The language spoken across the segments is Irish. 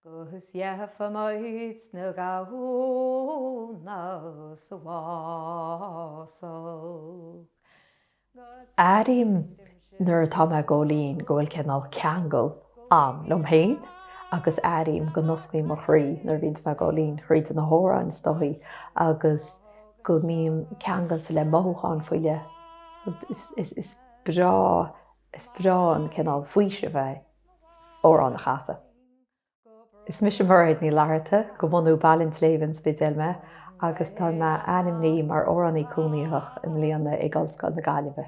Agus gheobhaimid na gamhna sa bhfásach. Airím nuair atá mé ag gabháil fhoinn go bhfuil cineál ceangal a'm liom féin agus airím go n-osclaíonn mo chroí nuair a bhíonns mé ag gabháil fhoinn, thríd na hamhráin is dóichí, agus go mbím ceangailte le mothúcháin faoi leith. So is breá, is breá an cineál faoisimh é amhrán a chasadh. Is mise Mairéad Ní Fhlatharta, de bhunú Baile an tSléibhe an Spidéil mé agus tá mé ainmnithe mar Amhránaí Cónaitheach i mbliana ag Ollscoil na Gaillimhe.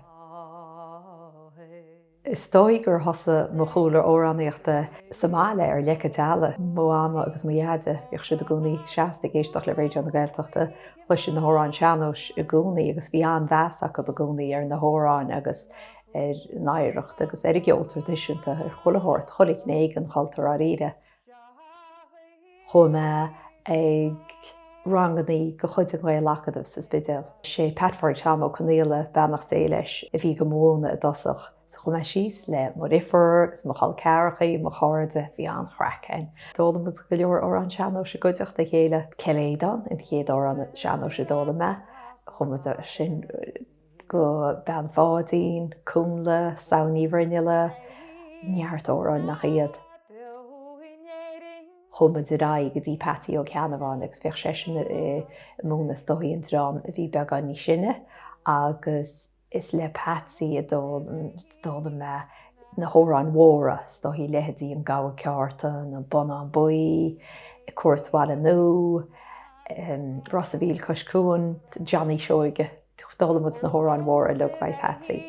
Is dóigh gur thosaigh mo chúlra amhránaíochta sa mbaile ar leic an teallaigh. Mo mhama agus mo dheaide, bhíodh siad i gcónaí seasta ag éisteacht le Raidió na Gaeltachta, chloisinn na hamhráin sean-nóis i gcónaí agus bhí an-mheas acu i gcónaí ar na hamhráin agus ar an oidhreacht agus ar an gceol traidisiúnta, ar chuile shórt, chuile ghné den chultúr dháiríre. Chuaigh mé ag rangannaí de chuid an Ghael-Acadaimh sa Spidéal. Sé Pat Phádraig Tom Ó Conaola, beannacht Dé leis, a bhí go múineadh i dtosach. So chuaigh mé síos le mo dheirfiúr agus mo chol ceathrachaí, mo chairde, bhí an-chraic againn. D'fhoghlaim muid go leor amhrán sean-nóis i gcuideachta a chéile. Cill Aodáin an chéad amhrán sean-nóis a d'fhoghlaim mé. Chuaigh muid as sin go Bean Pháidín, Cúnnla, Samhain Ní Bhruinnealla, neart amhráin nach iad. Chuaigh muid ar aghaidh go dtí Peatsaí Ó Ceannabháin agus bhíodh seisean ag múineadh is dóichí an dream a bhí beagán níos sine agus is le Peatsaí a d'fhoghlaim mé na hamhráin mhóra, is dóichí leithéidí An Gabha Ceárta, An Bonnán Buí, Cúirt Bhaile Nua, Ros a' Mhíl Cois Cuain, Johnny Seoige. D'fhoghlaim muid na hamhráin mhóra uilig uaidh Pheatsaí.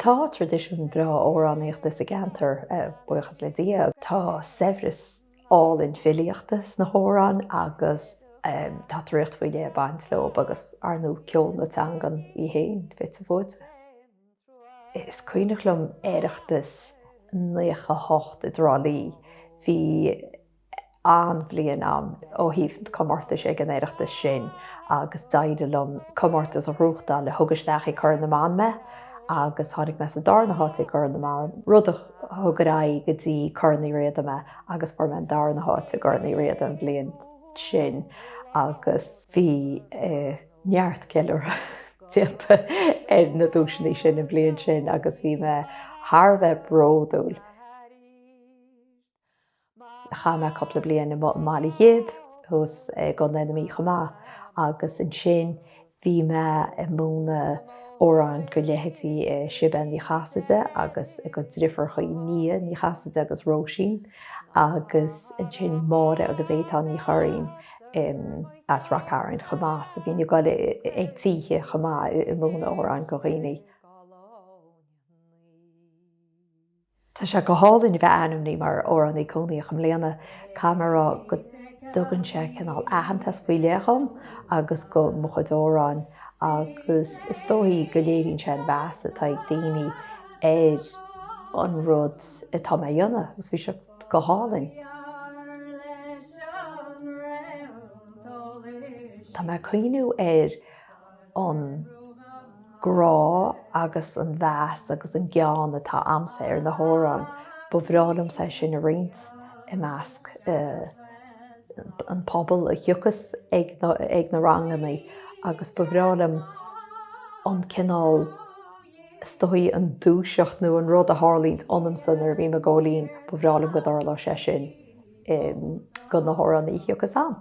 Tá traidisiún breá amhránaíochta sa gceantar, buíochas le Dia. Tá saibhreas álainn filíochta sna hamhráin agus tá draíocht faoi leith ag baint leo agus, ar ndóigh, ceol na teangan í féin fite fuaite. Is cuimhneach liom Oireachtas 98 i dTrá Lí. Bhí an-bhliain a'm ó thaobh comórtais ag an Oireachtas sin agus d'éirigh liom comórtas a ghnóthachtáil a thug isteach ag Corn na mBan mé agus tháinig mé sa darna háit ag gCorn na mBan, rud a thug ar aghaidh go dtí Corn Uí Riada mé agus fuair mé an darna háit i gCorn Uí Riada an bhliain sin agus bhí neart ceiliúrtha déanta ar na duaiseanna sin an bhliain sin agus bhí mé thar a bheith bródúil. Chaith mé cúpla bliain i mBaile Ghib thuas i gContae na Mí chomh maith agus ansin bhí mé ag múineadh amhráin go leithéidí Sibéal Ní Chasaide agus go deirfiúrachaí Nia Ní Chasaide agus Róisín agus ansin Máire agus Étáin Ní Churraoin as Rath Cairn chomh maith. So bhínn ag dul ag tithe chomh maith ag múineadh amhráin go dhaoine. Tá sé go hálainn a bheith ainmnithe mar Amhránaí Cónaitheach i mbliana. Caithfidh mé a rá go dtugann sé cineál aitheantas faoi leith dhom agus go mo chuid amhrán agus is dóichí go léiríonn sé an mheas atá ag daoine ar an rud atá mé a dhéanamh agus bhí sé go hálainn. Tá mé ag cuimhniú ar an grá agus an mheas agus an gean atá a'msa ar na hamhráin. Ba bhreá liomsa é sin a roinnt i measc an pobal a thiocfas ag na ranganna agus ba bhreá liom an cineál, is dóigh, an dúiseacht nó an rud a tharlaíonns ionamsa nuair a bhím ag gabháil fhoinn, ba bhreá liom go dtarlódh sé sin do na hamhránaithe a thiocfas a'm.